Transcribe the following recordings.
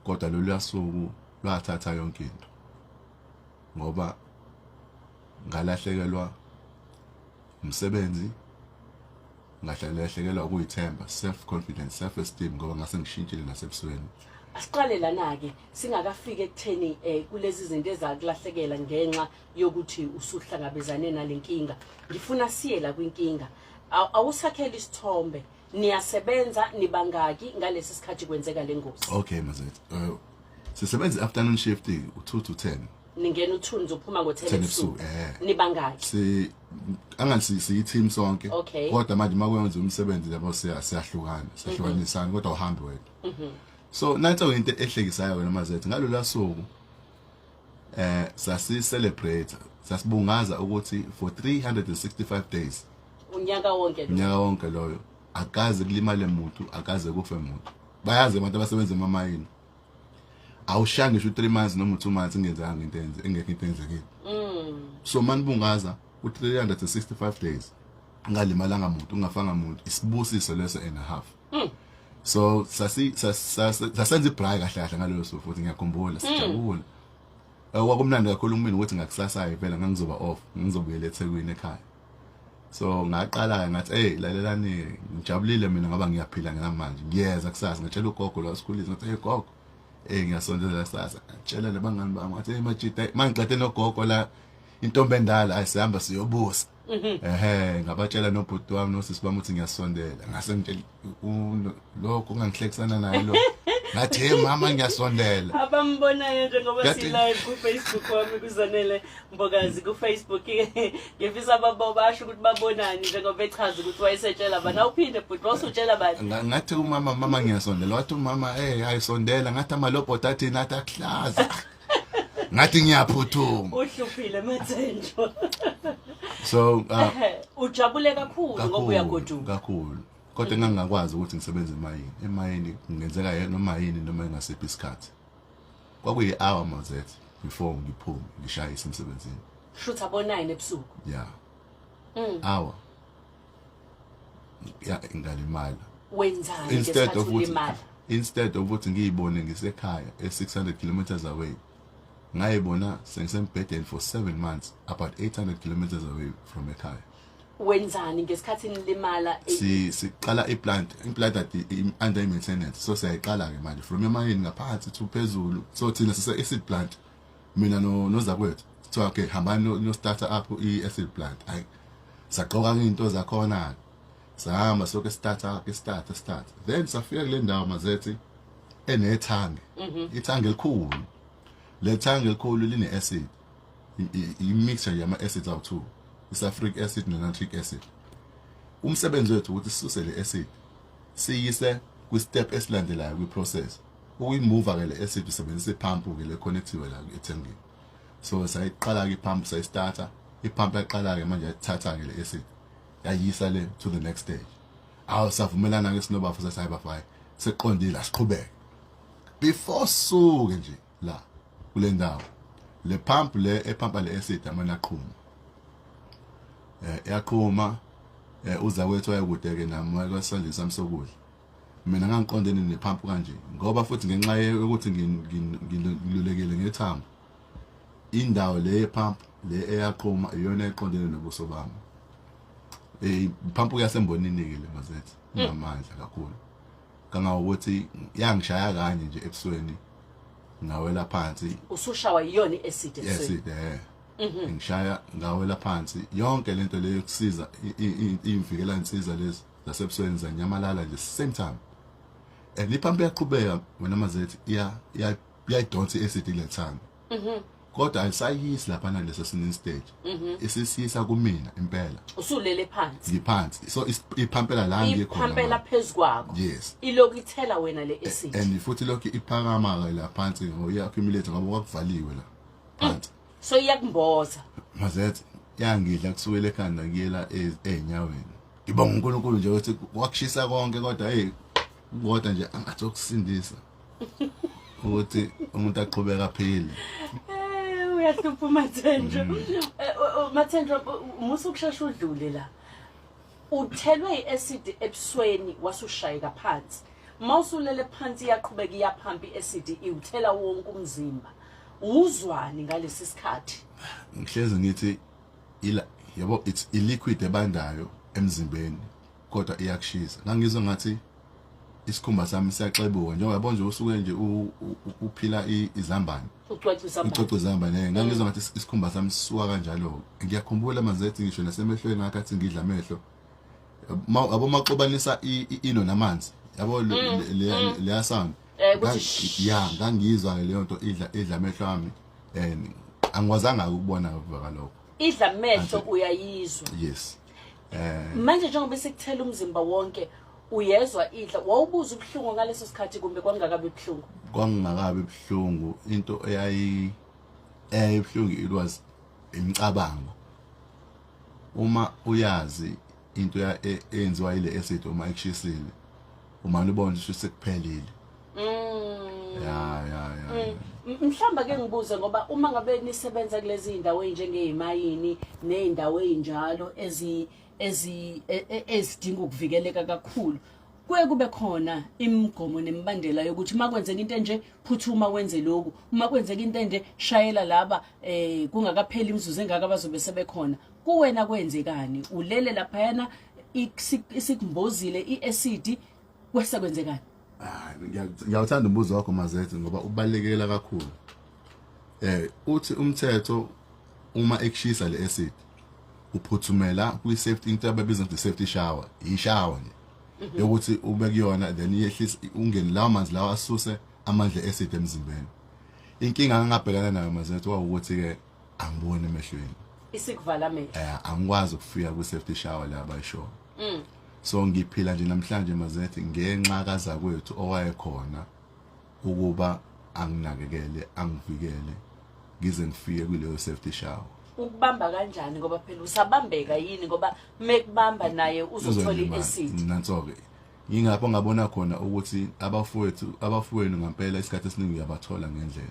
Kodwa lolu suku lwathatha yonke into, ngoba ngalahlekelwa umsebenzi, ngahlelehlekelwa ukuyithemba, self confidence, self esteem, ngoba ngase ngishintshile nasebusweni. Asiqale lana-ke singakafiki ekutheni kulezi zinto ezakulahlekela ngenxa yokuthi usuhlangabezane nale nkinga. Ngifuna siye la kwinkinga. Awusakhele isithombe, niyasebenza nibangaki ngalesi sikhathi kwenzeka le ngozi? Okay Mazethu, sisebenza i-afternoon shift u-2 to 10. Ningena u-2, nizophuma ngo-10 10 ebusuku? Ebusuku, eh. Nibangaki? Si angathi siyi-team sonke. Okay. Kodwa manje uma kwenza umsebenzi yabo siyahlukana, siyahlukanisana, kodwa uhambe wedwa. So nanso into ehlekisayo wena Mazethu, ngalolu suku sasi celebrate, sasibungaza ukuthi for 365 days, unyaka wonke lo. Unyaka wonke loyo, akaze kulimale muntu, akaze kufe muntu. Bayazi abantu abasebenza emamayini, awushaya ngisho u3 months noma u2 months ingenzanga into enze engekho into enzekile. So manibungaza u365 days ungalimalanga muntu, ungafanga muntu, isibusiso leso and a half. So sasi sasenza ibraai kahle kahle ngalelo suku futhi ngiyakhumbula sijabula. Kwakumnandi kakhulu kumina ukuthi ngakusasa vele ngangizoba off, ngizobuyela eThekwini ekhaya. So ngaqala ngathi, "Hey, lalelani, ngijabulile mina ngoba ngiyaphila ngamanje, ngiyeza kusasa." Ngatshela ugogo lo sikhulisa, ngathi, "Hey gogo, eh ngiyasondela kusasa." Ngitshela nabangani bami, ngathi, "Hey majita, mangiqede nogogo la, intombi endala, ayisihamba siyobusa." Ehe, ngabatshela nobhuti wami nosisi bami ukuthi ngiyasondela. Ngase ngitshela lokho ngangihlekisana naye lo, ngathi, "Hey mama, ngiyasondela." Abambonayo njengoba si-live ku-Facebook wami, kuZanele Mbokazi ku-Facebook, ngifisa basho ukuthi babonani njengoba echaza ukuthi wayesetshela bani. Awuphinde bhuti, wawusutshela bani? Ngathi umama, "Mama, ngiyasondela." Wathi umama, "Hey, ayisondela." Ngathi, "Amalobhoti athini?" Athi, "Akuhlaza." Ngathi, "Ngiyaphuthuma." Uhluphile Mathenjwa. So Ujabule kakhulu ngoba uyagoduka. Kakhulu, kodwa engangingakwazi ukuthi ngisebenze emayini. Emayini kungenzeka noma yini noma engasiphi isikhathi. Kwakuyi-hour mazethe before ngiphume ngishayise emsebenzini. Shuthi abo-9 ebusuku? Yeah, hour ya ngalimala. Wenzani Instead ngesikhathi of ukuthi ulimala? Instead of ukuthi ngiyibone ngisekhaya e-600 kilometers away, ngayibona sengisembhedeni for 7 months, about 800 kilometers away from ekhaya. Wenzani ngesikhathi nilimala? Si siqala iplant, iplant ati under maintenance, so siyayiqala ke manje from emayini ngaphansi to phezulu. So thina sise acid plant, mina no nozakwethu. Kuthiwa, "Okay, hambani no start up i acid plant." Hayi, saqoka into zakhona, sahamba sonke, start up, start start, then safika kule ndawo mazethi enethange, ithange elikhulu. Le thange elikhulu line acid, i-mixture yama acids awu2, i-sulfuric acid ne-nitric acid. Umsebenzi wethu ukuthi sisuse le acid siyise kwi-step esilandelayo kwi-process. Ukuyimuva ke le acid, usebenzisa ipump ke le connectiwe la ethengini. So sayiqala ke ipump, sayistarta ipump, yaqala ke manje yathatha ke le acid, yayisa le to the next stage. Awu, savumelana ke sinobafu, sathi, "Hayi, seqondile, asiqhubeke." Before suke nje la kule ndawo, le pump le ephampa le acid amane aqhuma, yaqhuma. Uzakwethu wayekude ke nami, kwesandleni sami sokudla. Mina ngangiqondene nepump kanje, ngoba futhi ngenxa yokuthi ngilulekile ngethambo, indawo le yepump le eyaqhuma iyona eqondene nobuso bami. Ipump yasembonini ke le mazethe, inamandla kakhulu kangangokuthi yangishaya kanye nje ebusweni, ngawela phansi. Usushawa yiyona i-acid ebusweni? Acid, eh. Ngishaya ngawela phansi. Yonke lento leyo yokusiza imvikela insiza lezi zasebusweni zanyamalala nje same time. And iphampu iyaqhubeka wena mazethi, iya iya iyayidonsa i-acid ile thanga, kodwa ayisayisi lapha naleso sinye stage, isisiyisa kumina impela. Usulele phansi? Ngiphansi, so iphampela la ngikhona. Iphampela phezu kwakho? Yes. Ilokhu ithela wena le acid? And futhi lokhu iphakama ke la phansi ngoba iya-accumulate, ngoba kwakuvaliwe la phansi. So iyakumboza? Mazethe, yangidla kusukela ekhanda kuyela ey'nyaweni. Ngibonga uNkulunkulu nje ukuthi kwakushisa konke, kodwa hey, kodwa nje angathi okusindisa ukuthi umuntu aqhubeka aphile. Uyahlupha uMathenjwa. Mathenjwa, musa ukushesha udlule la. Uthelwe i-acid ebusweni, wasushayeka phansi. Mawusulele phansi iyaqhubeka iyaphampa i-acid, iwuthela wonke umzimba. Uzwani ngalesi sikhathi? Ngihlezi ngithi ila, yabo, it's i-liquid ebandayo emzimbeni, kodwa iyakushisa. Ngangizwa ngathi isikhumba sami siyaxebuka, njengoba yabo nje usuke nje uphila izambane. Ucwecwe izambane. Ucwecwe izambane. Ngangizwa ngathi isikhumba sami sisuka kanjalo. Ngiyakhumbula mazethi ngisho nasemehlweni ngakhathi ngidla amehlo, yabo, maxobanisa ino namanzi, yabo, leya sound. Ukuthi Ya, ngangizwa leyo nto idla amehlo ami and angikwazanga ukubona kalokho. Idla amehlo, uyayizwa? Yes. Manje njengoba isikuthela umzimba wonke, uyezwa idla, wawubuza ubuhlungu ngaleso sikhathi kumbe kwangakabi buhlungu? Kwangingakabi buhlungu. Into eyayibuhlungu, it was imicabango. Uma uyazi into eyenziwa ile acid uma ekushisile, umane ubona ukuthi sekuphelile. Ya. Mhlamba ke ngibuze, ngoba uma ngabe nisebenza kulezi zindawo ezinjengezimayini nezindawo ezinjalo ezi ezi e- e- ezidinga ukuvikeleka kakhulu, kuye kube khona imigomo nemibandela yokuthi uma kwenzeka into enje, phuthuma wenze lokhu, uma kwenzeka into enje, shayela laba, kungakapheli imizuzu engaka bazobe sebekhona. Kuwena kwenzekani? Ulele laphayana, isikumbozile i-acid, kwese kwenzekani? Ah, ngiyawuthanda umbuzo wakho Mazethe, ngoba ubalulekela kakhulu. Uthi umthetho uma ekushisa le acid, uphuthumela kwi safety, into ababiza ukuthi safety shower, i shower nje yokuthi ube kuyona, then iyehlisa, ungene lawo manzi lawo asuse amandla acid emzimbeni. Inkinga engabhekana nayo Mazethe kwawukuthi ke angiboni emehlweni. Isikuvala amehlo. Angikwazi ukufika kwi safety shower la abayisho. So ngiphila nje namhlanje Mazethe ngenxa kazakwethu owayekhona ukuba anginakekele, angivikele ngize ngifike kuleyo safety shower. Ukubamba kanjani? Ngoba phela usabambeka yini? Ngoba mekubamba naye uzothola Uzolimala. i-acid. Nanso-ke yingapho ngabona khona ukuthi abafowethu, abafowenu ngampela isikhathi esiningi uyabathola ngendlela,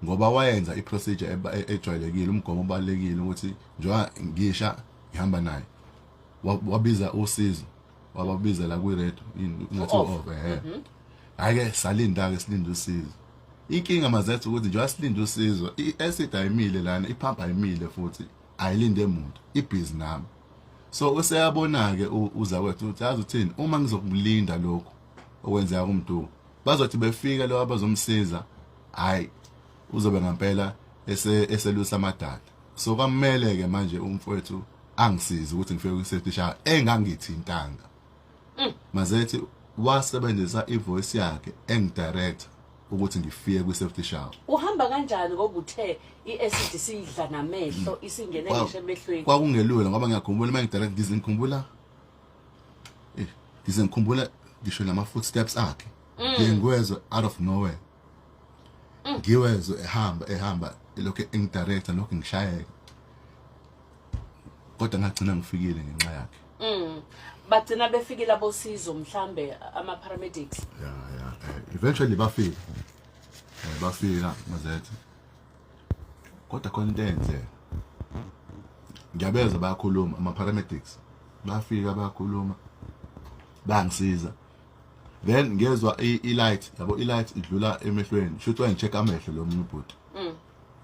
ngoba wayenza i-procedure ejwayelekile, umgomo obalulekile ukuthi njengoba ngisha ngihamba naye, wabiza usizo, wababiza la kwi-radio ngathi Off. Off, hhayi-ke salinda-ke, silinda usizo. Inkinga mazethu ukuthi njengoba silinda usizo, i-acid ayimile lana, iphamp ayimile futhi ayilinde muntu, ibhizi nami. So useyabona-ke uzakwethu ukuthi yazi uthini, uma ngizokulinda lokhu okwenzeka kumntu, bazothi befika lo abazomsiza, hayi, uzobe ngampela eselusa amadada. So kwamele-ke manje umfowethu angisize ukuthi ngifike kwi-safety shower engangithintanga. Mazethi wasebenzisa ivoice yakhe engidirector ukuthi ngifike kwi-safety shower. Uhamba kanjani, ngoba uthe i-acid siyidla namehlo, isingene ngisho emehlweni? Kwakungelula, ngoba ngiyakhumbula uma ngidirect, ngize ngikhumbula ngisho nama footsteps akhe. Ngiye ngiwezwe out of nowhere, ngiwezwe ehamba ehamba, lokhu engidirector, lokhu ngishayeka, kodwa ngagcina ngifikile ngenxa yakhe. Bagcina befikile abosizo, mhlambe ama-paramedics? Ya, eventually bafika. Bafika mazethe, kodwa khona into eyenzeka, ngiyabezwa bayakhuluma ama-paramedics, bafika bayakhuluma, bangisiza, then ngezwa i-light, yabo, i-light idlula emehlweni, shuthi wayengi-check amehlo lo munye ubhuti.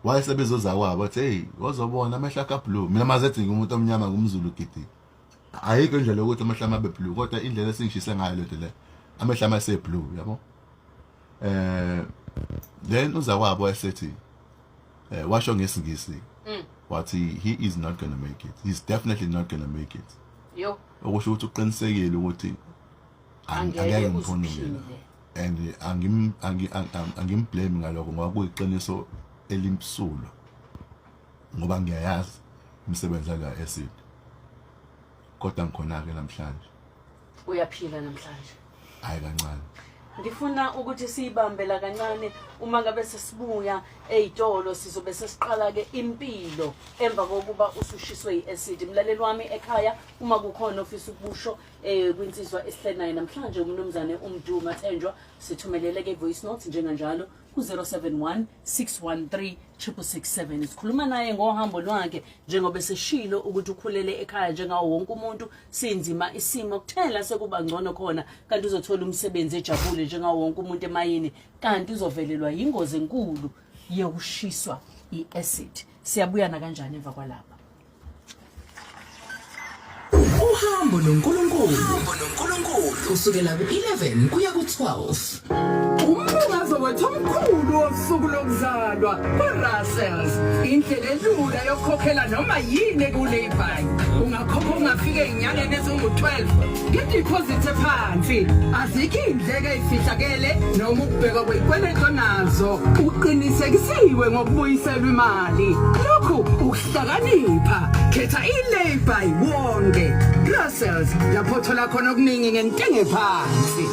Wayesebezoza kwabo, wathi, "Hey, wazobona amehlo akhe blue." Mina mazethi ngumuntu omnyama, ngumZulu gidi, ayikho indlela yokuthi amehlo ami abe blue, kodwa indlela esingishise ngayo lento le, amehlo ami ase blue, yabo. Then uzakwabo wayesethi, washo ngesiNgisi, wathi, "He is not going to make it. He's definitely not going to make it." Yo. Okusho ukuthi uqinisekile ukuthi Angeke angeke ngiphunyuke uziphile. la. And angimblame ngalokho, ngoba kuyiqiniso elimsulwa, ngoba ngiyayazi imisebenzi yalo acid, kodwa ngikhona-ke namhlanje. Uyaphila namhlanje? Hayi, kancane. Ngifuna ukuthi siyibambe la kancane. Uma ngabe sesibuya ey'tolo, sizobe sesiqala-ke impilo emva kokuba usushiswe i-acid. Mlaleli wami ekhaya, uma kukhona ofisa ukusho. Kwinsizwa esihleli naye namhlanje, umnumzane uMdu Mathenjwa, sithumelele ke voice note njenganjalo ku-071 613 6667. Sikhuluma naye ngohambo lwakhe, njengoba eseshilo ukuthi ukhulele ekhaya njengawo wonke umuntu, sinzima isimo, kuthela sekuba ngcono khona, kanti uzothola umsebenzi ejabule njengawo wonke umuntu emayini, kanti uzovelelwa yingozi enkulu yokushiswa i-acid. Siyabuya nakanjani emva kwalapha. Uhambo noNkulunkulu. Uhambo noNkulunkulu kusukela ku-11 kuya ku-12. Umbungazo wethu omkhulu wosuku lokuzalwa kwa-Russells. Indlela elula yokukhokhela noma yini eku-lay-by. Ungakhokha ungafika ey'nyangeni ezingu-12 ngediphozithi ephansi. Azikho iy'ndleko ey'fihlakele noma ukubhekwa kwey'kweletu onazo. Uqinisekisiwe ngokubuyiselwa imali. Lokhu ukuhlakanipha. Khetha i-lay-by wonke. Russells, lapho othola khona okuningi ngentengo ephansi.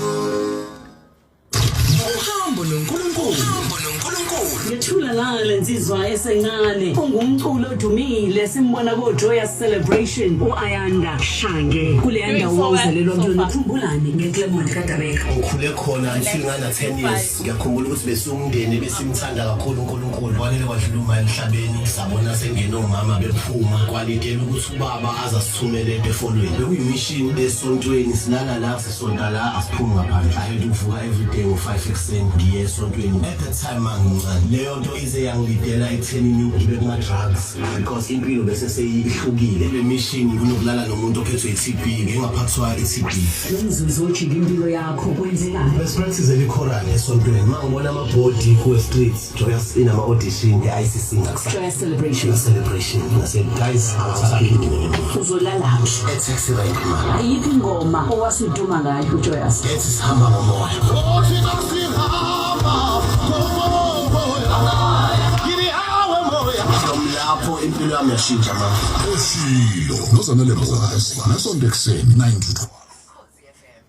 Uhambo noNkulunkulu. Uhambo noNkulunkulu. Ngethula la lensizwa esencane, ungumculo odumile, simbona ko Joyous Celebration, uAyanda Shange. Kuleya ndawo ozalelwa kuyona, ukhumbulani ngeClermont kaDabeka? Ngikhule khona until ngana 10 years. Ngiyakhumbula ukuthi besiwumndeni besimthanda kakhulu uNkulunkulu. Wanele kwadlula uma emhlabeni, sabona sengena omama bephuma. Kwalindela ukuthi ubaba azasithumele efolweni. Bekuyimishini esontweni, silala la, sisonta la, asiphumi ngaphandle. I had ukuvuka every day ngo-5 ekuseni ngiye esontweni. At that time mangincane, leyo nto ize yangilidela ekuthenini ngibe kuma-drugs because impilo bese seyihlukile. Kule mishini kunokulala nomuntu ophethwe i-TB, ngengaphathwa i-TB. Lo mzuzu ojika impilo yakho, kwenzekani? Besipractice elikhorale esontweni. Uma ngibona amabhodi kuwe street, Joyous inama-audition e-ICC ngakusasa. Joyous Celebration. Celebration. Ngase guys, awusaphili mina ngemuva. Uzolalaphi? E-taxi rank man. Ayikho ingoma owasuduma ngayo uJoyous? Ethi sihamba ngomoya. From lapho impilo yami yashintsha mama. Ushilo noZanele Mbokazi nesonto ekuseni 9 to 12.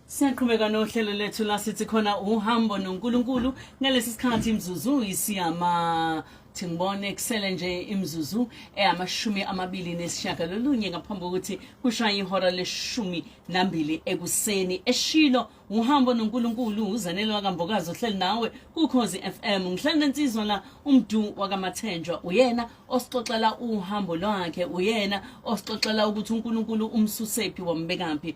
Siyaqhubeka nohlelo lethu la sithi khona uhambo noNkulunkulu. Ngalesi sikhathi imzuzu isiyama thi ngibone kusele nje imizuzu eyama-29 ngaphambi kokuthi kushaye ihora le-12 ekuseni. Eshilo, uhambo noNkulunkulu, uZanele wakaMbokazi ohleli nawe kuKhozi FM. Ngihleli nensizwa la, uMdu wakaMathenjwa, uyena osixoxela uhambo lwakhe, uyena osixoxela ukuthi uNkulunkulu umsusephi wambekaphi.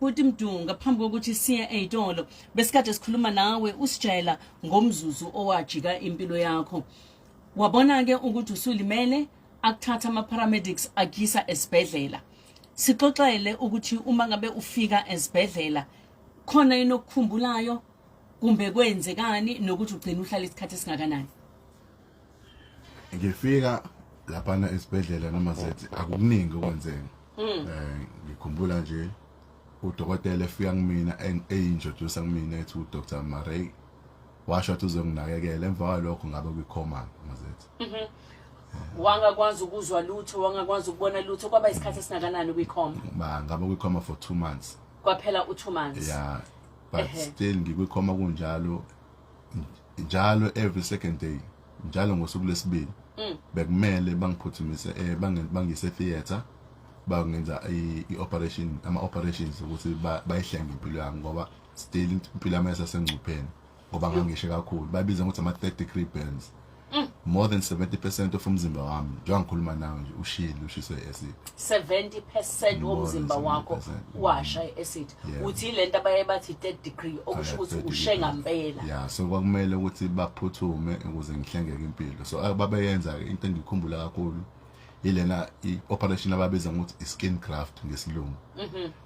Bhuti Mdu, ngaphambi kokuthi siye ey'tolo besikade sikhuluma nawe, usitshela ngomzuzu owajika impilo yakho. Wabona-ke ukuthi usulimele, akuthatha ama-paramedics akuyisa esibhedlela. Sixoxele ukuthi uma ngabe ufika esibhedlela khona yini okukhumbulayo, kumbe kwenzekani, nokuthi ugcina uhlala isikhathi esingakanani? Ngifika laphana esibhedlela noma zethi akukuningi okwenzeka. Ngikhumbula nje udokotela efika kumina, eyintroduce kumina, ethi uDr Murray, washo athi uzonginakekela. Emva kwalokho ngabe kwi-coma, mazethi. Wangakwazi ukuzwa lutho, wangakwazi ukubona lutho? Kwaba isikhathi esingakanani kwi-coma? Ba ngabe kwi-coma for 2 months. Kwaphela u-2 months? Yeah, but still ngikwi-coma kunjalo, njalo every second day, njalo ngosuku lwesibili bekumele bangiphuthumise bangise theater, bangenza i-operation, ama-operations ukuthi bayihlenge impilo yami, ngoba still impilo yami yasasengcupheni, ngoba ngangishe kakhulu. Babiza ngokuthi ama-third degree burns. More than 70% of umzimba wami, njengoba ngikhuluma nawe nje, ushile, ushiswe i-acid. 70% More than womzimba wakho 70%. washa i-acid? Yeah. Uthi lento abaye bathi third degree, okusho ukuthi Third ushe degree. ngampela. Yeah, so kwakumele ukuthi baphuthume ukuze ngihlengeke impilo. So babeyenza into engikhumbula kakhulu ilena i-operation ababiza ngokuthi i-skin graft ngesilungu.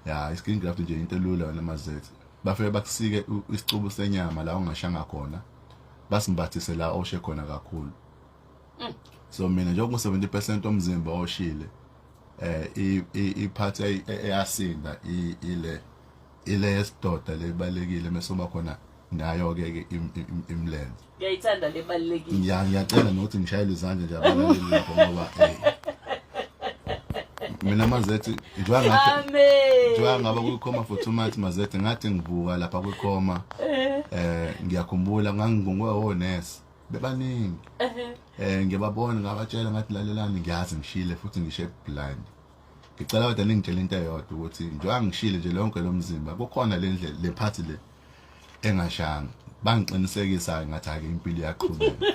Ya, i-skin graft nje into elula wena mazethi. Bafike bakusike isicubu senyama la ungashanga khona, basimbathise la oshe khona kakhulu. So mina njengoba 70% omzimba oshile, i-part eyasinda ile yesidoda lebalekile, mase uba khona nayo ke imlenze. Ngiyayithanda le balulekile. Ngiyacela nokuthi ngishayele izandla nje abalaleli lapho, ngoba mina mazethi njengoba ngathi Amen. njengoba ngaba kwi-coma for 2 months, mazethi, ngathi ngivuka lapha kwi-coma, ngiyakhumbula ngangingungwe onesi bebaningi. Ngiyababona, ngabatshela ngathi, "Lalelani, ngiyazi ngishile futhi ngishe blind. Ngicela kodwa ningitshele into eyodwa ukuthi njengoba ngishile nje lonke lo mzimba kukhona le ndlela le phathi le engashanga. Bangiqinisekisa ngathi ake impilo iyaqhubeka.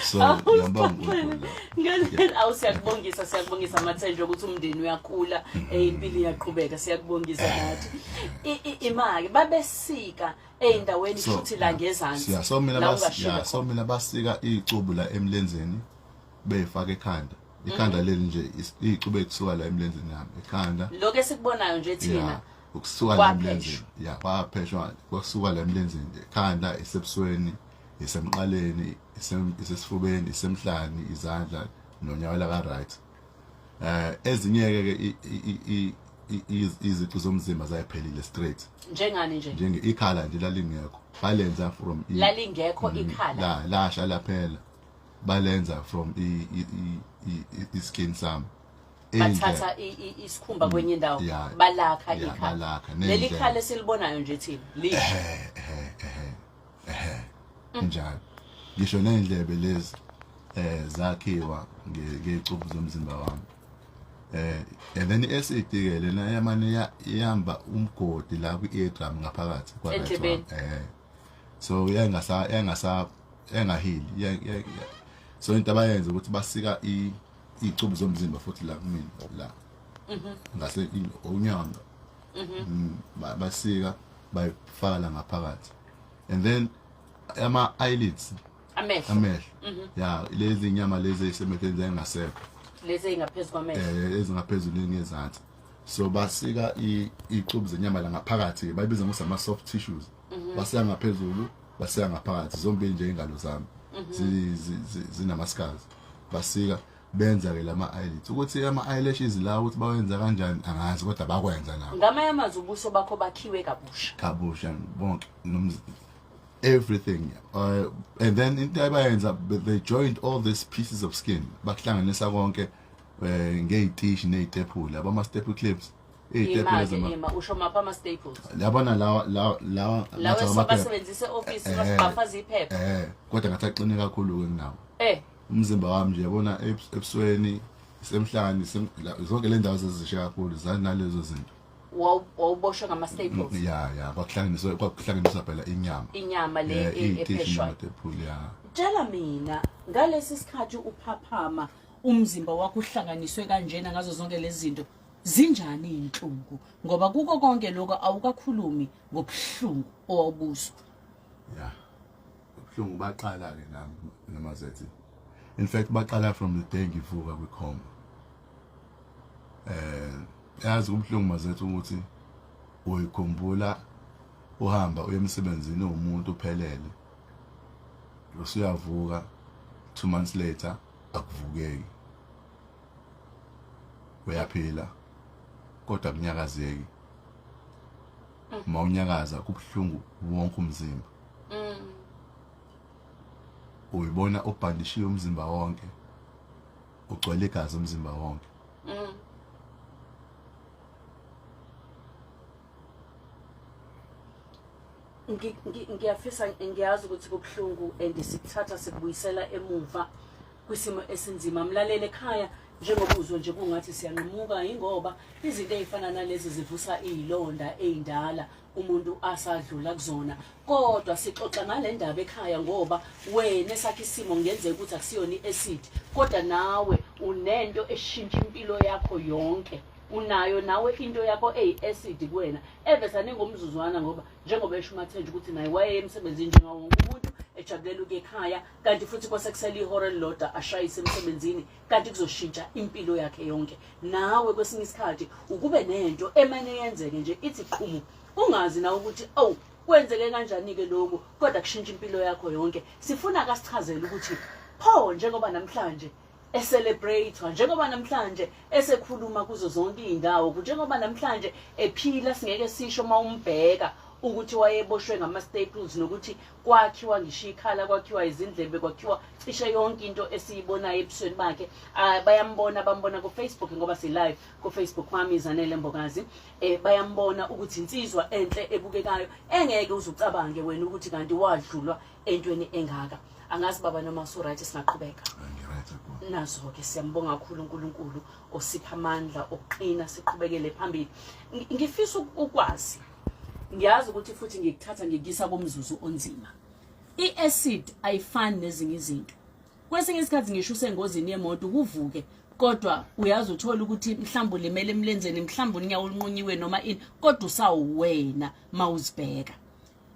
So ngiyabonga uNkulunkulu. Ngendlela awu siyakubongisa siyakubongisa Mathenjwa ukuthi umndeni uyakhula impilo iyaqhubeka siyakubongisa nathi. Imake babesika ey'ndaweni So, kushuthi la ngezansi. Yeah, so mina la bas ungashile yeah, so mina basika icubu la emlenzeni beyifaka ekhanda. Ikhanda leli nje icubu ekusuka la emlenzeni yami, ekhanda. Lokho esikubonayo nje thina. Yeah, ukusuka la emlenzeni. Yeah, kwapheshwa kwasuka la emlenzeni nje. Ekhanda, isebusweni, isemqaleni, isesifubeni, isemhlani, izandla nonyawo la ka right. Ezinye ke izici zomzimba zayiphelile straight. Njengani nje? Njenge ikhala nje lalingekho. Balenza from lalingekho ikhala. La lasha laphela. Balenza from i skin sami. Bathatha isikhumba kwenye indawo balakha ikhala. Leli khala esilibonayo nje thina lisha. Njalo. Ngisho nendlebe lezi zakhiwa ngecubu zomzimba wami. And then i-acid ke lena yamane ihamba umgodi la kwi-eardrum ngaphakathi kwa right wami. So yayingasa engahili. So into abayenza ukuthi basika icubu zomzimba futhi la kumina la. Ngase unyanga. Basika bayifaka la ngaphakathi. And then ama eyelids, amehlo. Yeah, lezi inyama lezi esemehlweni zengasekho. Lezi engaphezulu kwamehlo. Ezingaphezulu ngezansi. So basika icubu zenyama la ngaphakathi, bayibiza ngokuthi ama soft tissues. Basika ngaphezulu, basika ngaphakathi, zombili nje ingalo zami. Zinama scars. Basika benza ke lama eyelids. Ukuthi ama eyelashes la ukuthi bawenza kanjani angazi kodwa bakwenza nawo. Ngamanye amazwi ubuso bakho bakhiwe kabusha. Kabusha bonke everything. And then into abayenza they joined all these pieces of skin. Bakuhlanganisa konke ngeyitishi nezitephula, abama staple clips. Izitephula zama. Usho mapha ama staples. Yabona lawa lawa lawa lawa basebenzise office basibafaza iphepha. Kodwa ngathi aqine kakhulu ke kunawo. Umzimba wami nje yabona ebusweni, isemhlane, zonke le ndawo zezisha kakhulu zanalezo zinto. Wawuboshwe ngama staples. Yeah, kwakuhlanganiswa phela inyama. Inyama le epheshwa. Tshela mina ngalesi sikhathi uphaphama umzimba wakho uhlanganiswe kanjena ngazo zonke lezi zinto zinjani inhlungu ngoba kuko konke lokho awukakhulumi ngobuhlungu owawubuzwa. Yeah. Ubuhlungu baqala ke nami namazethi. In fact baqala from the day ngivuka kwikhoma. Yazi ubuhlungu mazethu ukuthi uyikhumbula uhamba uye emsebenzini umuntu uphelele. Usuyavuka 2 months later akuvukeki. Uyaphila kodwa kunyakazeki. Mawunyakaza kubuhlungu wonke umzimba. Uyibona ubhandishiwe umzimba wonke. Ugcwele igazi umzimba wonke. Ngiyafisa ngiyazi ukuthi kubuhlungu and sikuthatha sikubuyisela emuva kwisimo esinzima. Mlalele ekhaya njengoba uzwe nje kungathi siyanqamuka ingoba izinto ezifana nalezi zivusa izilonda ezindala umuntu asadlula kuzona, kodwa sixoxa ngale ndaba ekhaya ngoba wena esakhe isimo ngenzeka ukuthi akusiyona i-acid kodwa nawe unento eshintsha impilo yakho yonke, unayo nawe into yakho eyi-acid kuwena evesane ngomzuzwana ngoba njengoba esho uMathenjwa ukuthi naye wayeye emsebenzini njengawo wonke umuntu ejabulela ukuya ekhaya, kanti futhi kwasekusele ihora elilodwa ashayise emsebenzini kanti kuzoshintsha impilo yakhe yonke. Nawe kwesinye isikhathi ukube nento emane yenzeke nje ithi qhumu ungazi nawe ukuthi awu kwenzeke kanjani-ke lokhu, kodwa kushintsha impilo yakho yonke. Sifuna akasichazele ukuthi pho njengoba namhlanje ecelebrate-wa, njengoba namhlanje esekhuluma kuzo zonke iy'ndawo, njengoba namhlanje ephila singeke sisho uma umbheka ukuthi wayeboshwe ngama-staples nokuthi kwakhiwa ngisho ikhala, kwakhiwa izindlebe, kwakhiwa cishe yonke into esiyibonayo ebusweni bakhe. Bayambona, bambona ku-Facebook ngoba si-live ku-Facebook kwami Zanele Mbokazi. Bayambona ukuthi insizwa enhle ebukekayo engeke uze ucabange wena ukuthi kanti wadlulwa entweni engaka. Angazi baba noma su-right, singaqhubeka. Right yabo. Nazo-ke siyambonga kakhulu uNkulunkulu osipha amandla okuqina siqhubekele phambili. Ngifisa ukwazi, ngiyazi ukuthi futhi ngikuthatha ngikuyisa kumzuzu onzima. I-acid ayifani nezinye izinto. Kwesinye isikhathi ngisho usengozini yemoto kuvuke kodwa uyazi uthola ukuthi mhlawumbe ulimele emlenzeni, mhlawumbe unyawo olunqunyiwe noma ini, kodwa usawuwena mawuzibheka.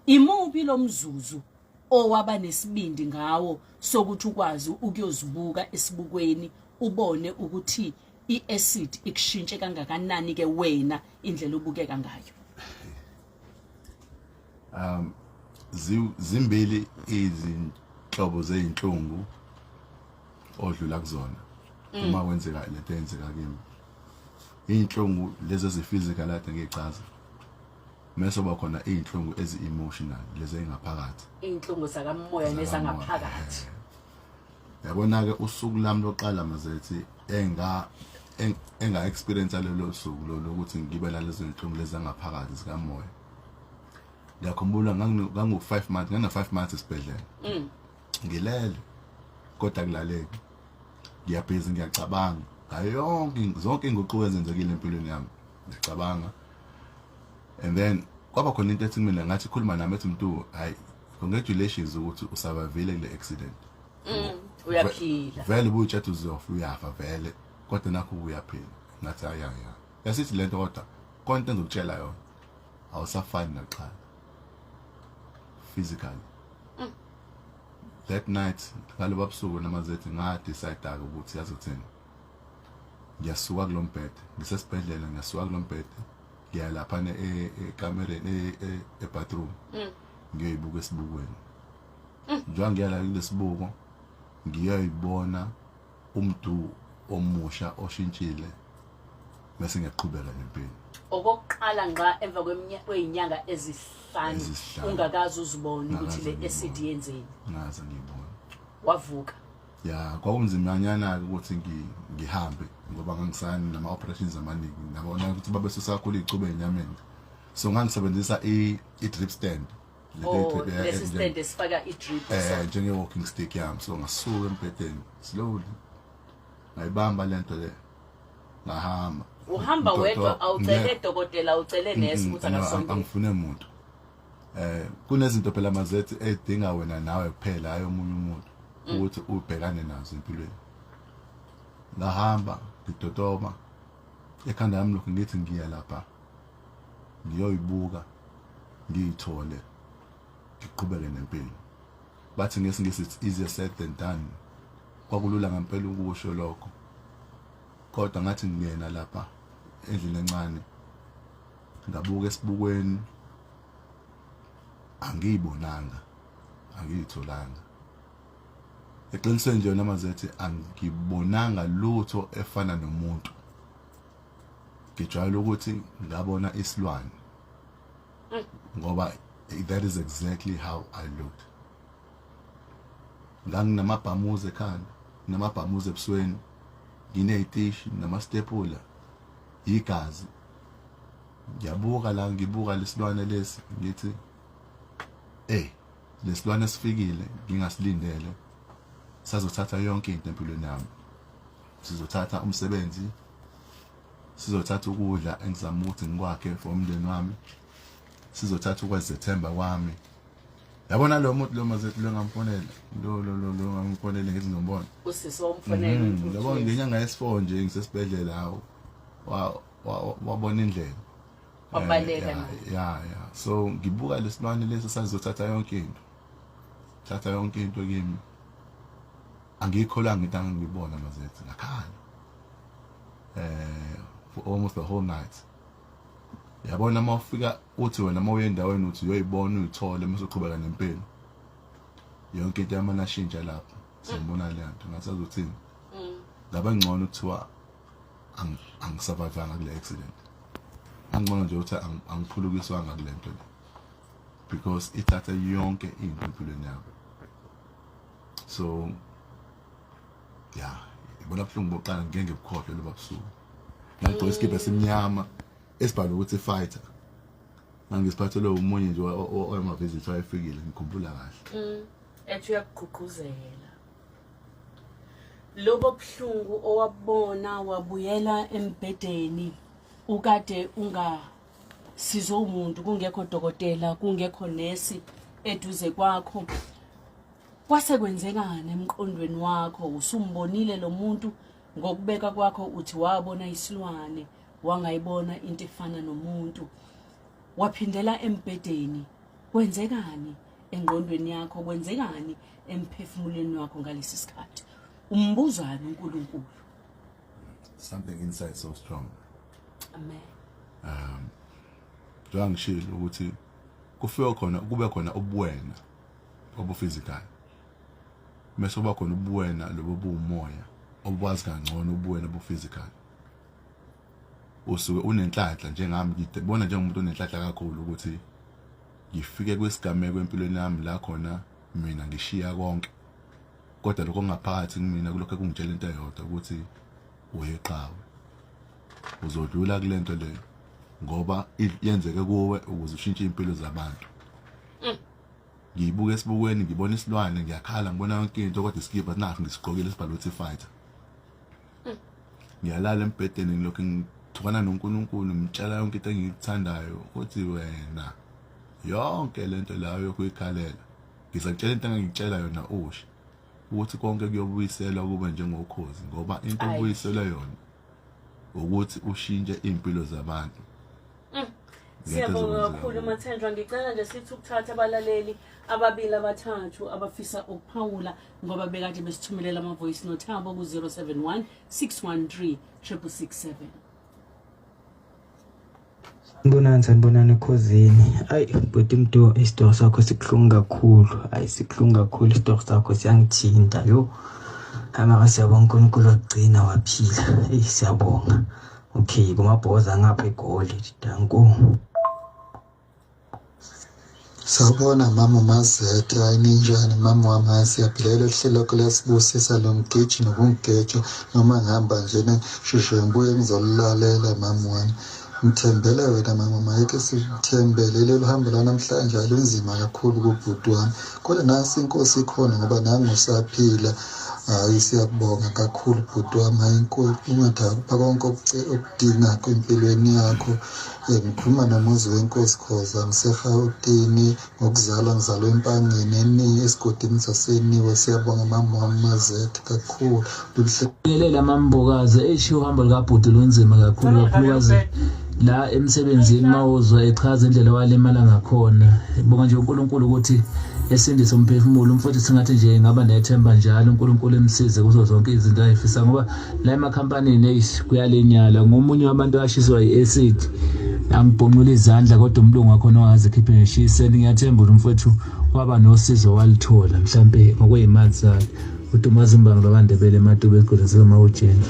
Imuphi lo mzuzu owaba nesibindi ngawo sokuthi ukwazi ukuyozibuka esibukweni ubone ukuthi i-acid ikushintshe kangakanani ke wena indlela obukeka ngayo? Zimbili izinhlobo zezinhlungu odlula kuzona uma kwenzeka lento eyenzeka kimi. Iy'nhlungu lezi ezi-physical ade ngiyichaza, mese kuba khona iy'nhlungu ezi-emotional lezi ey'ngaphakathi. Iy'nhlungu zakamoya nezangaphakathi. Yabona-ke usuku lami lokuqala mazethi enga experience lelo suku lolo ukuthi ngibe nalezo zinhlungu lezi zangaphakathi zikamoya. Ngiyakhumbula ngangu 5 months, ngana 5 months esibhedlela. Ngilele kodwa kulaleki. Ngiyabhizi ngiyacabanga ngayo yonke zonke inguquko ezenzekile empilweni yami. Ngiyacabanga. And then kwaba khona into ethi mina ngathi khuluma nami ethi mntu hayi, congratulations ukuthi usurvivile kule accident. Uyaphila. Vele ubuyitshela uzofa, uyafa vele, kodwa nakho uyaphila. Ngathi hayi hayi. Yasithi lento kodwa konke engizokutshela yona awusafani nakuqala physically. That night ngaloba busuku namazethi nga decide ukuthi yazi ukuthini, ngiyasuka kulombhede, ngisesibhedlela, ngiyasuka kulombhede ngiya lapha ekamereni, e-bathroom, ngiyoyibuka esibukweni. Njengoba ngiya la kulesibuko ngiyoyibona umdu omusha oshintshile, bese ngiyaqhubeka nempilo. Okokuqala ngqa emva kwey'nyanga ezihlanu Ezihlanu. ungakaze uzibone ukuthi le Ngakaze acid ngibone. yenzeni. Ngaze ngiyibona. Wavuka. Ya, kwakunzimanyana-ke ukuthi ngihambe ngoba ngangisani nama-operations amaningi, nabona ukuthi babesusa kakhulu iy'cubo ey'nyameni, so ngangisebenzisa i-drip stand. Le Oh, drip, lesi stand esifaka i-drip. Njenge-walking stick yami. So ngasuka embhedeni slowly, ngayibamba lento le, ngahamba. Uhamba wedwa, awucele dokotela, awucele nesi ukuthi No, akasondele? Angifune muntu. Kunezinto phela mazethi edinga wena nawe kuphela, hayi omunye umuntu, ukuthi ubhekane nazo empilweni. Ngahamba ngidodoba, ekhanda lami lokhu ngithi ngiya lapha ngiyoyibuka ngiyithole ngiqhubeke nempilo. Bathi ngesingisi it's easier said than done. Kwakulula ngempela ukusho lokho, kodwa ngathi ngingena lapha endlini encane ngabuka esibukweni, angiyibonanga, angiyitholanga. Eqinisweni nje yona mazethi angibonanga lutho efana nomuntu. Ngijwayele ukuthi ngabona isilwane ngoba that is exactly how I looked. Nganginamabhamuza ekhanda, namabhamuza ebusweni, nginey'tishi namastepula, igazi. Ngiyabuka la, ngibuka lesilwane lesi, ngithi ey, lesilwane sifikile ngingasilindele, sazothatha yonke into empilweni yami. Sizothatha umsebenzi, sizothatha ukudla engizama ukuthi ngikwakhe for umndeni wami, sizothatha ukwezethemba kwami. Yabona lo muntu lo mazethu lo ngamfonela lo lo lo lo ngamfonela ngithi ngizombona. Usisi womfonela? Yabo, ngenyanga yesi-4 nje ngisesibhedlela, hawu, wabona indlela. Wabaleka Ya, ya, so ngibuka lesilwane lesi sazothatha yonke into, thatha yonke into kimi. Angiyikholanga into angangibona mazethu. Ngakhala for almost the whole night. Yabona uma ufika uthi wena uma uye endaweni uthi uyoyibona uyithole, mase uqhubeka nempilo, yonke into yamane ashintsha lapho sengibona le nto. Ngathi azothini, ngaba ngcono kuthiwa angisurvivanga kule accident, angcono nje ukuthi angiphulukiswanga kule nto le, because ithatha yonke into empilweni yami. So ya, ibona buhlungu bokuqala, ngeke ngibukhohlwe loba busuku. Ngagqoka isikibha esimnyama esibhalwe ukuthi fighter, ngangisiphathelwe umunye nje owama-visit wayefikile, ngikhumbula kahle. Ethi uyakugqugquzela. Lobo buhlungu owabona wabuyela embhedeni ukade ungasizwa umuntu kungekho dokotela kungekho nesi eduze kwakho kwase kwenzekani emqondweni wakho usumbonile lo muntu ngokubeka kwakho uthi wabona isilwane wangayibona into efana nomuntu waphindela embhedeni kwenzekani engqondweni yakho kwenzekani emphefumulweni wakho ngalesi sikhathi umbuzani uNkulunkulu Something inside so strong. Amen. Njengoba ngishilo ukuthi kufike khona kube khona ubuwena obuphysical, bese kuba khona ubuwena lobo buwumoya obukwazi kangcono ubuwena obuphysical. Usuke unenhlanhla njengami, ngibona njengomuntu onenhlanhla kakhulu ukuthi ngifike kwisigameko empilweni yami la khona mina ngishiya konke, kodwa lokho okungaphakathi kumina kulokho kungitshela into eyodwa ukuthi uyiqhawe, uzodlula kulento le ngoba yenzeke kuwe ukuze ushintshe impilo zabantu. Ngiyibuka esibukweni, ngibona isilwane, ngiyakhala, ngibona yonke into, kodwa isikibha nakho ngisigqokile sibhalwe ukuthi fighter. Ngiyalala embhedeni ngilokhu ngithukana noNkulunkulu, ngimtshela yonke into engiyithandayo ukuthi wena yonke lento layo yokuyikhalela ngizakutshela into engangikutshela yona usho ukuthi konke kuyobuyiselwa kube njengokhozi, ngoba into obuyiselwe yona ukuthi ushintshe iy'mpilo zabantu. Siyabonga kakhulu Mathenjwa, ngicela nje sithi ukuthatha abalaleli ababili abathathu abafisa ukuphawula ngoba bekade besithumelela ama-voice note abo ku-071 613 6667. Sanibonani, sanibonani ekhozini. Ayi bhuti Mdu, isitori sakho sibuhlungu kakhulu. Ayi sibuhlungu kakhulu isitori sakho, siyangithinta yo. Hayi mara siyabonga uNkulunkulu wakugcina waphila. Eyi siyabonga. Okay, kumabhoza ngapha eGoli. Danko. Sawubona mama Mazethe, hayi ninjani mama wami? Hayi siyaphila, lelo hlelo lakho liyasibusisa lo mgeji nokungigeja noma ngihamba njena sheshe ngibuye ngizolulalela mama wami. Ngithembele wena mama, mayeke sithembele lolu hambo lwanamhlanje alunzima kakhulu kubhuti wami, kodwa nasi inkosi ikhona ngoba nangu usaphila. Hayi siyakubonga kakhulu bhuti wami, hayi ungathi akupha konke okudinga empilweni yakho. Ngikhuluma nomuzi wenkosi Khoza, ngiseGauteng, ngokuzalwa ngizalwa eMpangeni eni esigodini saseNiwe. Siyabonga mama wami Mazethe kakhulu. Lelela mambokazi, eish uhambo likabhuti lunzima kakhulu, kakhulukazi la emsebenzini mawuzwa echaza indlela walimala ngakhona. Bonga nje uNkulunkulu ukuthi esindise umphefumulo umfowethu, singathi nje ngaba nethemba njalo uNkulunkulu emsize kuzo zonke izinto ayifisa, ngoba la emakhampanini eish kuyalinyala. Ngomunye wabantu ashiswa i-acid, angibhonqula izandla, kodwa umlungu wakhona ongaze khiphe ngeshiseni. Ngiyathemba ukuthi umfowethu waba nosizo walithola mhlampe ngokwey'mali zakhe. Udumaza imbangi lwabandebele eMatuba esigodlweni sasemawutsheni.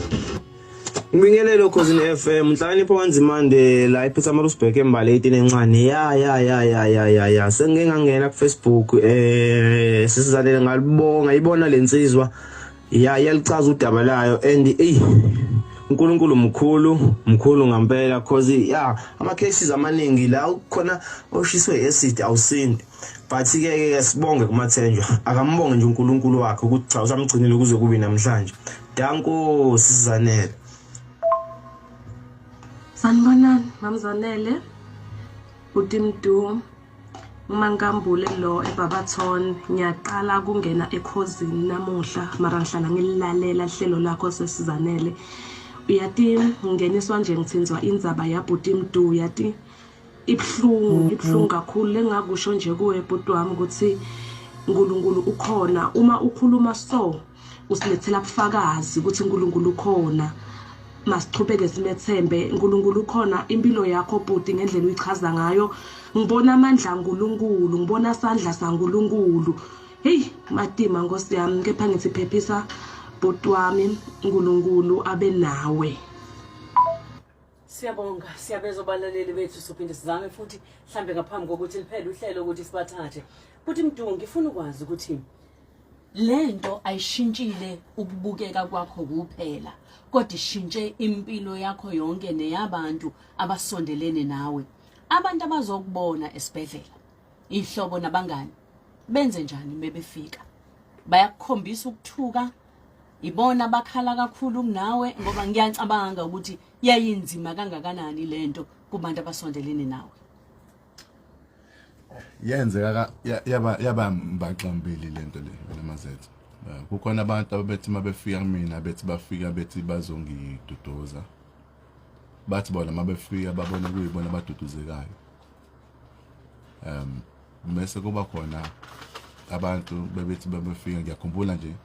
Ngibingelele Khosini FM, Nhlakanipho kaNzimande la ePietermaritzburg embali 18 encane. Ya ya ya ya ya ya ya. Sengike ngangena ku Facebook sisizanele ngalibonga ibona lensizwa. Ya yalichaza udaba layo and ey uNkulunkulu mkhulu, mkhulu ngampela cause ya ama cases amaningi la khona oshiswe acid awusindi. But ke ke sibonge kuMathenjwa, akambonge nje uNkulunkulu wakhe ukuthi cha usamgcinile kuze kube namhlanje. Danko Sizanele. Sanibonani Mamzanele, bhuti Mdu, uMankambule lo eBarberton. Ngiyaqala kungena ekhozini namuhla, mara ngihlala ngililalela hlelo lakho sesizanele. Uyati ngingeniswa nje ngithinzwa indzaba yabhuti Mdu, uyati ibuhlungu, ibuhlungu kakhulu. Lengakusho nje kuwe bhuti wami ukuthi uNkulunkulu ukhona. Uma ukhuluma so usilethela bufakazi ukuthi uNkulunkulu ukhona. Masichubeke simethembe uNkulunkulu ukhona. Impilo yakho bhuti ngendlela uyichaza ngayo, ngibona amandla kaNkulunkulu, ngibona sandla saNkulunkulu. Hey matima nkosi yami, kepha ngithi phephisa bhuti wami, uNkulunkulu abe nawe. Siyabonga, siyabezwa abalaleli bethu, sophinde sizame futhi mhlambe ngaphambi kokuthi liphele uhlelo ukuthi sibathathe. Futhi Mdu, ngifuna ukwazi ukuthi lento ayishintshile ukubukeka kwakho kuphela, kodwa ishintshe impilo yakho yonke neyabantu abasondelene nawe. Abantu abazokubona esibhedlela, ihlobo nabangani, benze njani bebefika? Bayakukhombisa ukuthuka? Ibona bakhala kakhulu kunawe, ngoba ngiyacabanga ukuthi yayinzima kangakanani lento kubantu abasondelene nawe. Yenzeka yaba mbaxambili lento le, wena Mazethu. Kukhona abantu ababethi mabefika kumina bethi bafika bethi bazongiduduza, bathi bona mabefika babone kuyibona abaduduzekayo. Bese kuba khona abantu bebethi babefika, ngiyakhumbula nje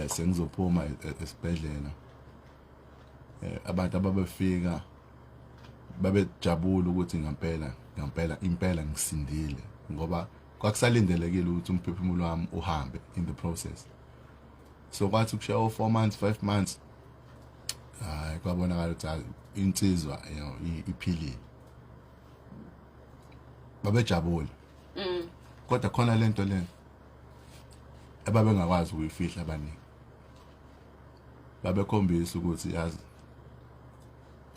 sengizophuma esibhedlela, abantu ababefika babejabula ukuthi ngempela ngempela impela ngisindile, ngoba kwakusalindelekile ukuthi umphefumulo wami uhambe in the process. So kwathi kushaya 4 months, 5 months, hayi, kwabonakala ukuthi insizwa iphilile, babejabula. Kodwa khona lento le ababengakwazi ukuyifihla abaningi, babekhombisa ukuthi yazi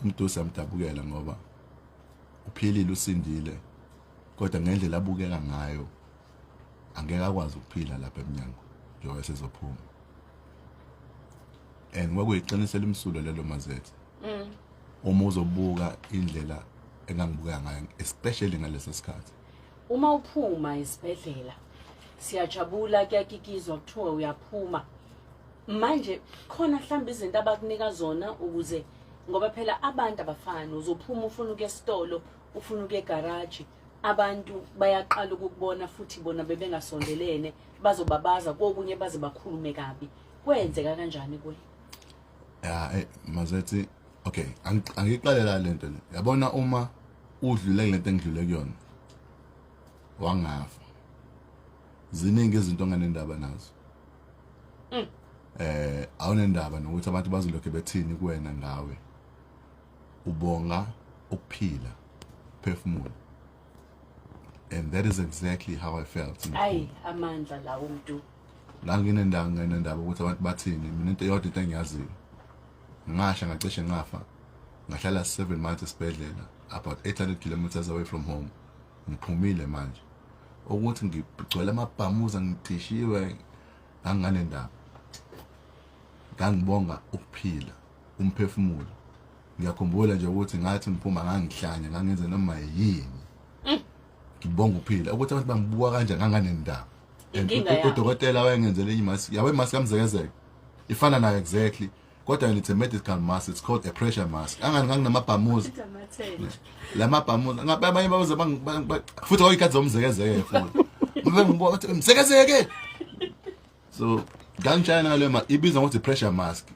umuntu siyamdabukela ngoba uphilile, usindile, kodwa ngendlela abukeka ngayo angeke akwazi ukuphila lapha eminyango njengoba sezophuma. And kwakuyiqiniso elimsulwa lelo, Mazethe, uma uzobuka indlela engangibuka ngayo, especially ngaleso sikhathi. Uma uphuma esibhedlela siyajabula, kuyakikizwa, kuthiwa uyaphuma. Manje khona mhlawumbe izinto abakunika zona ukuze, ngoba phela abantu abafani, uzophuma ufuna ukuya esitolo, ufuna ukuya egaraji, abantu bayaqala ukukubona futhi bona bebengasondelene, bazobabaza kokunye baze bakhulume kabi. Kwenzeka kanjani kuwe? Ya, Mazethi, okay, angiqalela lento le. Yabona, uma udlule kulento engidlule kuyona wangafa, ziningi izinto onganendaba nazo. Awunendaba nokuthi abantu bazolokhu bethini kuwena ngawe. Ubonga ukuphila, phefumula, and that is exactly how I felt. Ayi, amandla lawo mntu. La nginendaba ukuthi abantu bathini. Mina into eyodwa, into engiyaziyo, ngasha ngacishe ngafa, ngahlala 7 months esibhedlela about 800 kilometers away from home. Ngiphumile manje, ukuthi ngigcwele amabhamuza, ngidishiwe, nganginganendaba. Ngangibonga ukuphila, umphefumulo. Ngiyakhumbula nje ukuthi ngathi ngiphuma ngangihlanya, ngangenza noma yini, ngibonga ukuphila. Ukuthi abantu bangibuka kanjani, nganganendaba. And Inkinga yabo. udokotela wayengenzele enye imask, yabo, imask kamzekezeke, ifana nayo exactly, kodwa it's a medical mask, it's called a pressure mask. Angani nganginamabhamuza, lamabhamuza ngabe abanye babuza futhi kwakuyikhathi zomzekezeke futhi bengibuka bathi mzekezeke. So ngangitshayana ngaleyo ibizwa ngokuthi pressure mask,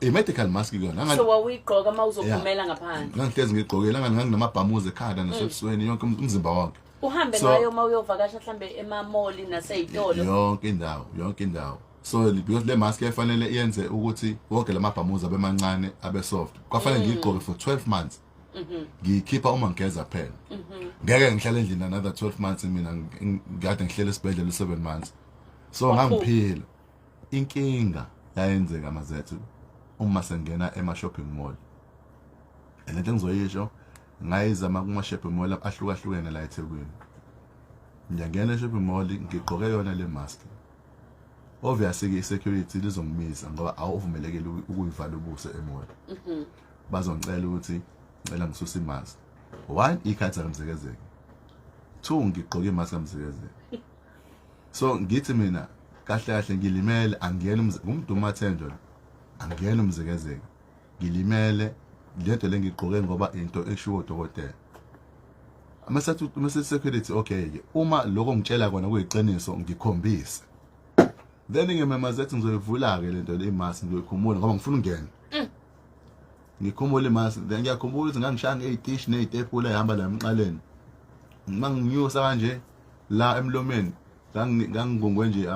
i-medical mask kuyona. So wawuyigqoka uma uzophumela ngaphandle? Ngangihlezi ngigqokile, angani nganginamabhamuza ekhanda nasebusweni, yonke umzimba wonke. Uhambe ngayo uma uyovakasha mhlambe emamoli nasey'tolo? Yonke indawo, yonke indawo. So because le mask yayifanele yenze ukuthi wonke lamabhamuza abe mancane, abe soft, kwafanele ngiyigqoke for 12 months, ngiyikhipha uma ngigeza phela. Ngeke ngihlale endlini another 12 months mina, ngikade ngihlele esibhedlela u-7 months. So ngangiphila. Inkinga yayenzeka, Mazethu, uma sengena ema-shopping mall. Lento engizoyisho ngayizama kuma-shopping mall ahlukahlukene la eThekwini. Ngiyangena e-shopping mall ngigqoke yona le mask. Obviously-ke i-security lizongimisa ngoba awuvumelekile ukuyivala ubuso e-mall. Bazongicela ukuthi ngicela ngisuse imask. One, ikhathi zakamzekezeke. Two, ngigqoke imask kamzekezeke. So ngithi mina kahle kahle ngilimele, angiyena ngumdumathenjwa lo, angiyena umzekezeke, ngilimele lento le ngigqoke ngoba into eshiwo udokotela. Mase security, okay ke, uma lokho ngitshela kona kuyiqiniso, ngikhombise. Then ngimemaza ethi ngizoyivula ke lento le, imask ngizoyikhumula ngoba ngifuna ukungena. Ngikhumula imask, then ngiyakhumbula ukuthi ngangishaya ngey'tishi ney'tepula ehamba la emqaleni. Uma nginyusa kanje la emlomeni, ngangingungwe nje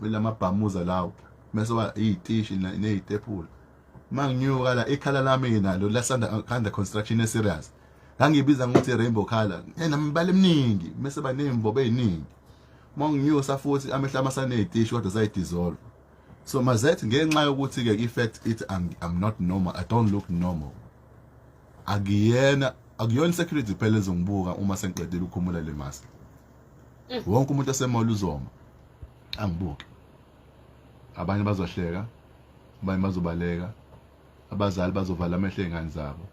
ilamabhamuza lawo, mase ba iy'tishi ney'tepula. Uma nginyuka la, ikhala lami nalo lasanda under construction e-serious. Ngangibiza ngokuthi rainbow color, enamibala eminingi, mase ba ney'mbobo ey'ningi. Uma nginyusa futhi amehlo amasaney'tishi kodwa sayidissolve. So Mazethi, ngenxa yokuthi-ke i-fact ithi I'm not normal, I don't look normal, akuyena akuyona security phela ezongibuka uma sengiqedile ukukhumula le mask. Wonke umuntu ose-mall uzoma angibuke, abanye bazohleka. Abanye bazobaleka, abazali bazovala amehlo ey'ngane zabo,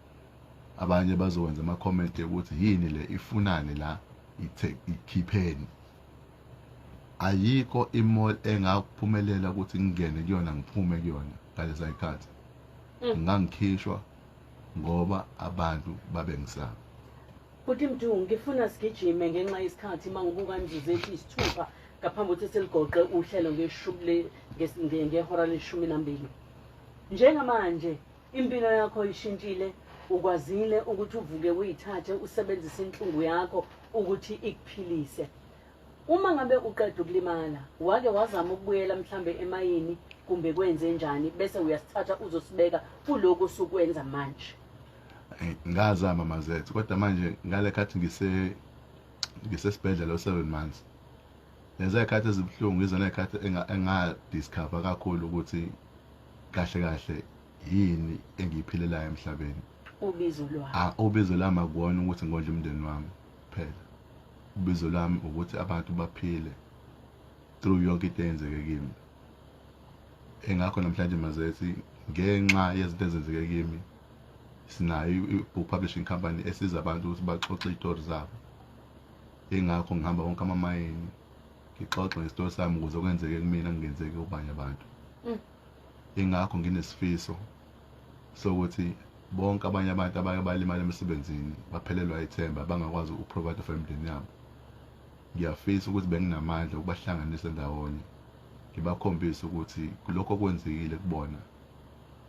abanye bazokwenza ama-comment ukuthi yini le, ifunani la, ikhipheni. Ayikho i-mall engaphumelela ukuthi ngingene kuyona ngiphume kuyona ngalesa sikhathi. Ngangikhishwa ngoba abantu babengisaba. Bhuti Mdu, ngifuna sigijime ngenxa yesikhathi uma ngibuka imizuzu ethi isithupha ngaphambi kokuthi siligoqe uhlelo ngehora leshumi nambili. Njengamanje impilo yakho ishintshile, ukwazile ukuthi uvuke uyithathe usebenzise inhlungu yakho ukuthi ikuphilise. Uma ngabe uqeda ukulimala, wake wazama ukubuyela mhlambe emayini kumbe kwenze njani, bese uyasithatha uzosibeka kulokhu osukwenza manje? Ngazama mazethu, kodwa manje ngale khathi ngisesibhedlela o-7 months, leza y'khathi ezibuhlungu izona y'khathi enga-discover kakhulu ukuthi kahle kahle yini engiyiphilelayo emhlabeni. Ubizo lwakho. Ah, ubizo lami akuwona ukuthi ngondle umndeni wami kuphela. Ubizo lami ukuthi abantu baphile through yonke into eyenzeke kimi. Engakho namhlanje mazethi, ngenxa yezinto ezenzeke kimi, sinayo i-book publishing company esiza abantu ukuthi baxoxe iy'tori zabo. Ingakho ngihamba wonke amamayini ngixoxe ngesitori sami ukuze kwenzeke kumina kungenzeki kubanye abantu. Ingakho nginesifiso sokuthi bonke abanye abantu abake balimala emsebenzini, baphelelwa ithemba, bangakwazi uku-provide for imindeni yabo, ngiyafisa ukuthi benginamandla ukubahlanganisa ndawonye, ngibakhombise ukuthi lokho okwenzekile kubona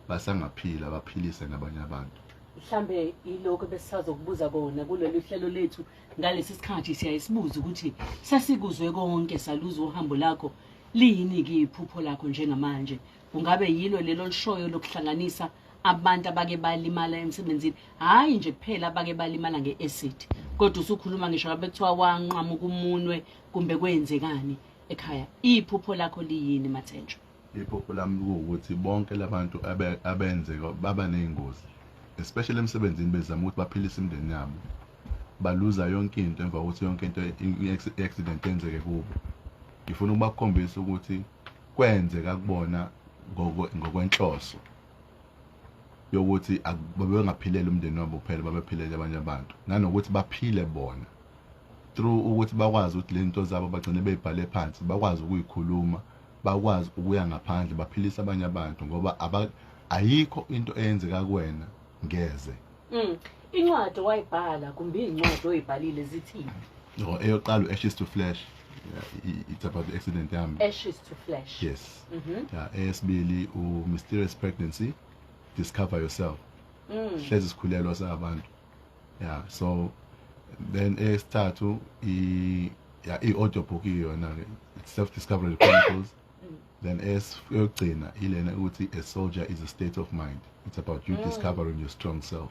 basangaphila, baphilise nabanye abantu. Mhlambe yilokho besisazokubuza kona kulolu hlelo lethu ngalesi sikhathi. Siyayisibuza ukuthi sesikuzwe konke, saluza uhambo lakho, liyini-ke iphupho lakho njengamanje? Kungabe yilo lelo lishoyo lokuhlanganisa abantu abake balimala emsebenzini, hhayi nje kuphela abake balimala nge-acid, kodwa usukhuluma ngisho ngabe kuthiwa wanqamuka umunwe kumbe kwenzekani ekhaya? Iphupho lakho liyini, Mathenjwa? Iphupho lami kuwukuthi bonke labantu abenzeka baba ney'ngozi, especially emsebenzini, bezama ukuthi baphilise imindeni yabo, baluza yonke into emva kokuthi yonke into i-accident yenzeke kubo, ngifuna ukubakhombisa ukuthi kwenzeka kubona ngokwenhloso yokuthi babengaphileli umndeni wabo kuphela, babephilele abanye abantu, nanokuthi baphile bona through ukuthi bakwazi ukuthi le nto zabo bagcine beyibhale phansi, bakwazi ukuyikhuluma, bakwazi ukuya ngaphandle baphilise abanye abantu, ngoba ayikho into eyenzeka kuwena ngeze. Incwadi wayibhala kumbe iy'ncwadi oyibhalile zithini? No, eyoqala u-Ashes to Flesh. Yeah, it's about the accident yami. Ashes to Flesh. Yes. Yeah, eyesibili u-Mysterious Pregnancy, Discover Yourself. Hlezi sikhulelwa sabantu. Yeah, so then eyesithathu i yeah, i-audiobook iyona ke, it's Self Discovery Chronicles. Then eyokugcina ilena ukuthi A Soldier Is a State of Mind. It's about you discovering your strong self.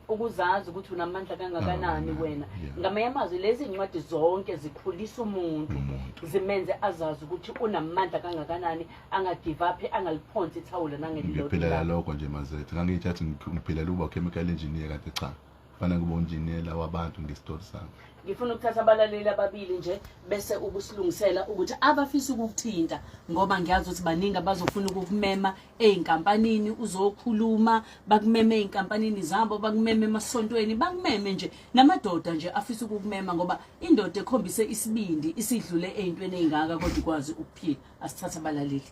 Ukuzazi ukuthi unamandla kangakanani wena. Ngamanye amazwi, lezi ncwadi zonke zikhulisa umuntu, Umuntu. Zimenze azazi ukuthi unamandla kangakanani, angagive up, angaliphonsi ithawula nangelilodwa Ngiphilela ilanga. lokho nje mazethu. Ngangiyithatha ngiphilela ukuba chemical engineer, kanti cha, kufanele kube unjiniyela wabantu ngesitori sami. Ngifuna ukuthatha abalaleli ababili nje bese ukusilungisela ukuthi abafisa ukukuthinta, ngoba ngiyazi ukuthi baningi abazofuna ukukumema ey'nkampanini uzokhuluma, bakumeme ey'nkampanini zabo, bakumeme emasontweni, bakumeme nje namadoda nje afisa ukukumema, ngoba indoda ekhombise isibindi isidlule ey'ntweni ey'ngaka kodwa ikwazi ukuphila. Asithathe abalaleli.